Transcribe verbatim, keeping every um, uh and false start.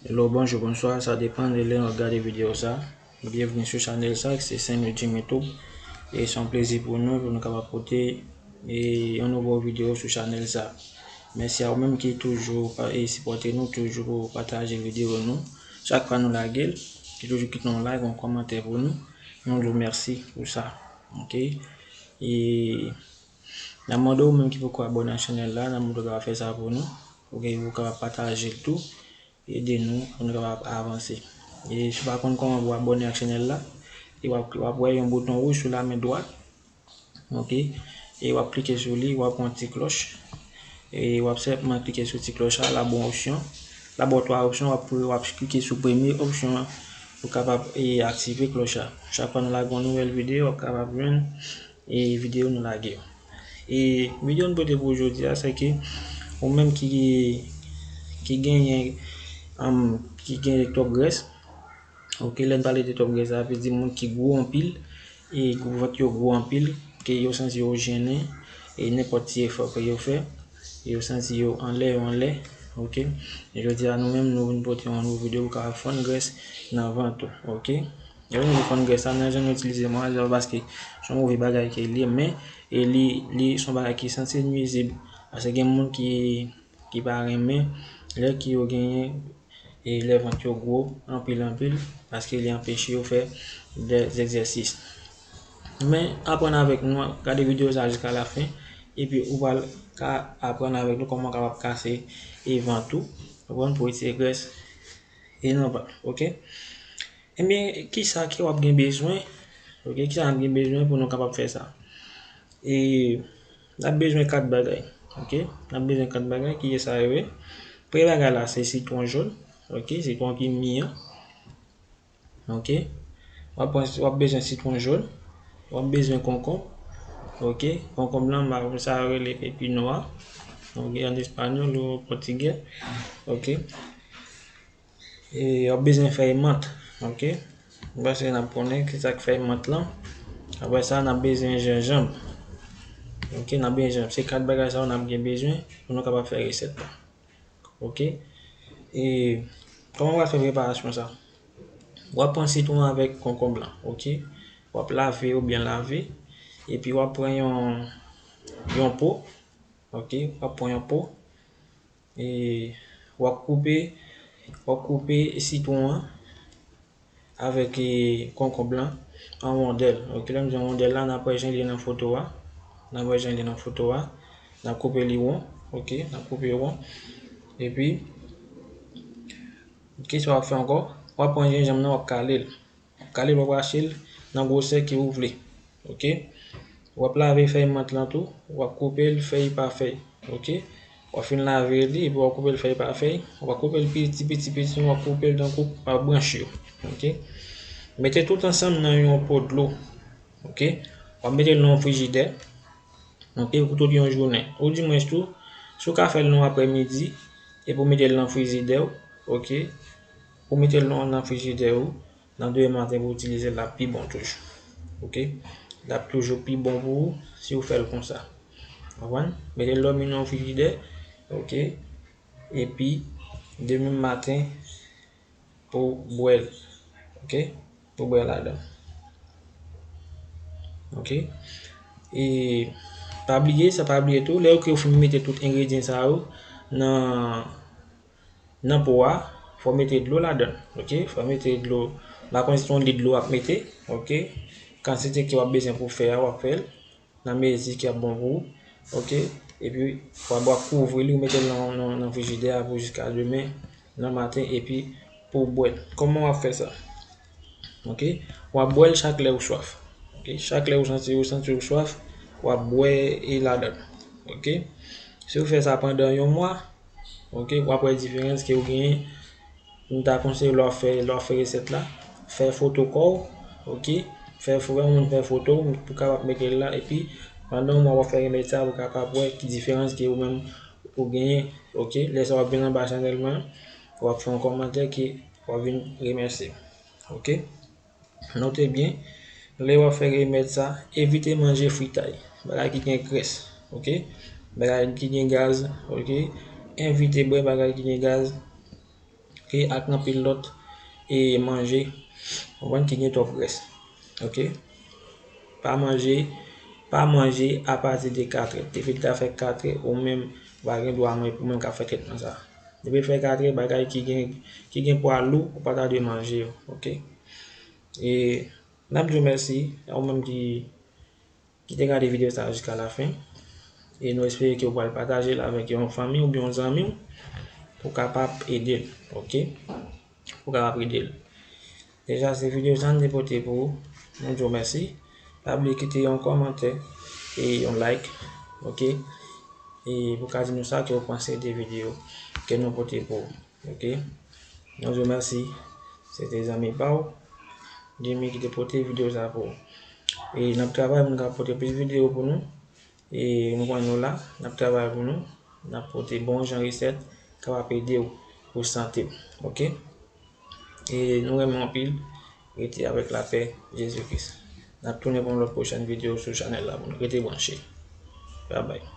Hello, bonjou, bonswa, sa depann de lè w ap gade videyo sa. Byenvni sou chanèl sa, se Saint Louis Dream YouTube. E se yon plezi pou nou, pou nou kapab pote e yon nouvo videyo sou chanèl sa. Mèsi a ou menm ki toujou pa, e sipòte nou, toujou pataje videyo nou. Chak fwa nou lage l, ki toujou kite yon like, yon kòmantè pou nou. Nou di w mèsi pou sa. Ok? E n ap mande ou menm ki poko abòne ak chanèl la, n ap mande w kapab fè sa pou nou. Ok, ou kapab pataje l tou. Ede nou pou nou kapab avanse. E si w pa konn kòman pou abòne ak chanèl la, e w ap, w ap wè yon bouton wouj sou lamen dwat. Ok? E w ap klike sou li, w ap pran ti klòch. E w ap senpman klike sou ti klòch la, l ap ba w opsyon. L ap ba w twa opsyon, w ap, w ap klike sou premye opsyon an pou kapab e aktive klòch la. Chak fwa nou lage yon nouvèl videyo, w ap kapab jwenn e videyo nou lage yo. E videyo nou pote pou jodi a, se ke ou menm ki, ki genyen, um, ki genyen twòp grès, ok, lè n pale de twòp grès, sa vle di moun ki gwo anpil, e gwo vant yo gwo anpil, ke yo santi yo jennen, e nenpòt ti efò ke yo fè, yo santi yo anlè, yo anlè, ok. Jodi a, nou menm, nou vin pote yon nouvo videyo pou kapab fann grès nan vant ou, ok. Lè nou fann grès la, nan jan nou itilize mwazel, paske se yon move bagay ke li ye, men, e li, li se yon bagay ki sanse nwizib, paske gen moun ki, ki pa renmen lè ke yo genyen, e lè vant yo gwo, anpil, anpil, paske li anpeche yo fè de egzèsis. Men, aprann avèk nou, gade videyo sa jiska lafen, epi ou pral ka aprann avèk nou kòman w kapab kase e vant ou, konprann, pou retire grès e nan vant, ok? Ebyen, kisa ke w ap gen bezwen? Ok, kisa n ap gen bezwen pou nou kapab fè sa? E, n ap bezwen kat bagay, ok? N ap bezwen kat bagay, kiyès sa yo ye? Premye bagay la, se sitwon jòn, ok? Sitwon ki mi an, ok? W ap pran, w ap bezwen sitwon jòn, w ap bezwen konkonb, ok? Konkonb lan, m pa konn sa yo rele pepi nwa, ok? An espanyòl ou pòtigè, ok? E w ap bezwen fèy mant, ok? M panse n ap konnen kisa k fèy mant lan. Apre sa, n ap bezwen jenjanm. Ok, n ap bezwen jenjanm. Se kat bagay sa yo n ap gen bezwen pou nou kapab fè resèt la. Ok? E kòman w ap fè preparasyon sa? W ap pran sitwon avèk konkonb lan, ok? W ap lave yo byen lave. Epi w ap pran yon, yon po, ok? W ap pran yon po. E w ap koupe, w ap koupe sitwon an avèk, e, konkonb lan an wondèl. Ok, lè m di an wondèl la, n ap wè jan l ye nan foto a. N ap wè jan l ye nan foto a. N ap koupe li won. Ok, n ap koupe won. Epi, kisa w ap fè ankò? W ap pran jenjanm nan, w ap kale l. W ap kale l, w ap rache l nan gwosè ke ou vle. Ok? W ap lave fèy mant lan tou, w ap koupe l fèy pa fèy. Ok? W ap fin lave li, epi w ap koupe l fèy pa fèy. W ap koupe l piti, piti, piti, w ap koupe l tankou pa branch yo. Ok? Mete tout ansanm nan yon po dlo. Ok? W ap mete l nan yon frijidè. Ok? Pou tout yon jounen. Oudimwens tou, si w ka fè l nan aprèmidi, epi w mete l nan frijidè w, ok? Ou mete l nan, nan frijidè w, nan demen maten pou w itilize l, l ap pi bon toujou. Ok? L ap toujou pi bon pou ou si w fè l konsa. Konprann? Mete l dòmi nan yon frijidè, ok? Epi, demen maten, pou w bwè l. Ok? Pou w bwè ladan. Ok? E, pa bliye, sa pa bliye tou, lè yo ke w fin mete tout engredyan sa yo nan, nan po a, fò w mete dlo ladan. Ok? Fò w mete dlo. M pa konn si se yon lit dlo w ap mete. Ok? Kantite ke w ap bezwen pou fè a, w ap fè l nan mezi ki ap bon pou ou. Ok? Epi, w ap, w ap kouvri li, ou mete l nan, nan, nan frijidè a pou jiska demen, nan maten, epi pou w bwè l. Kòman w ap fè sa? Ok? W ap bwè l chak lè ou swaf. Ok? Chak lè ou santi, ou santi ou swaf, w ap bwè e ladan. Ok? Si w fè sa pandan yon mwa, ok, w ap wè diferans ke w genyen. M ta konseye w lè w ap fè, lè w ap fè resèt la, fè foto kò w, ok, fè, fè yon moun fè foto w pou w kapab mete l la, epi pandan yon mwa w ap fè remèd sa, w kapab wè ki diferans ke ou menm ou genyen, ok. Lè sa w ap vin anba chanèl mwen, w ap fè yon kòmantè ke w ap vin remèsye m, ok. Note byen, lè w ap fè remèd sa, evite manje fritay, bagay ki gen grès, ok? Bagay ki gen gaz, ok? Evite bwè bagay ki gen gaz, Ok, ak anpil lòt e manje, konprann, ki gen twòp grès. Ok? Pa manje, pa manje apati de katrè. Depi l ta fè katrè, ou menm, ou pa gen dwa manje pou menm k ap fè trètman sa. Depi l fè katrè, bagay ki gen, ki gen pwa lou, ou pa ta dwe manje yo. Ok? E n ap di w mèsi a ou menm ki, ki te gade videyo sa a jiska lafen. E nou espere ke w pral pataje l avèk yon fanmi oubyen yon zanmi w pou kapab ede l. Ok? Pou kapab ede l. Deja, se videyo sa n te pote pou ou. Nou di w mèsi. Pa bliye kite yon kòmantè e yon like. Ok? E pou ka di nou sa ke w panse de videyo ke nou pote pou ou. Ok? Nou di w mèsi. Se te zanmi pa w, Jimmy, ki te pote videyo sa pou ou. E n ap travay pou nou ka pote plis videyo pou nou. E nou konnen nou la, n ap travay pou nou. N ap pote bon jan resèt kapab ede w pou sante w. Ok? E nou renmen w anpil. Rete avèk lapè Jezi Kris. N ap tounen pou yon lòt pwochèn videyo sou chanèl la pou nou. Rete branche. Bye bye.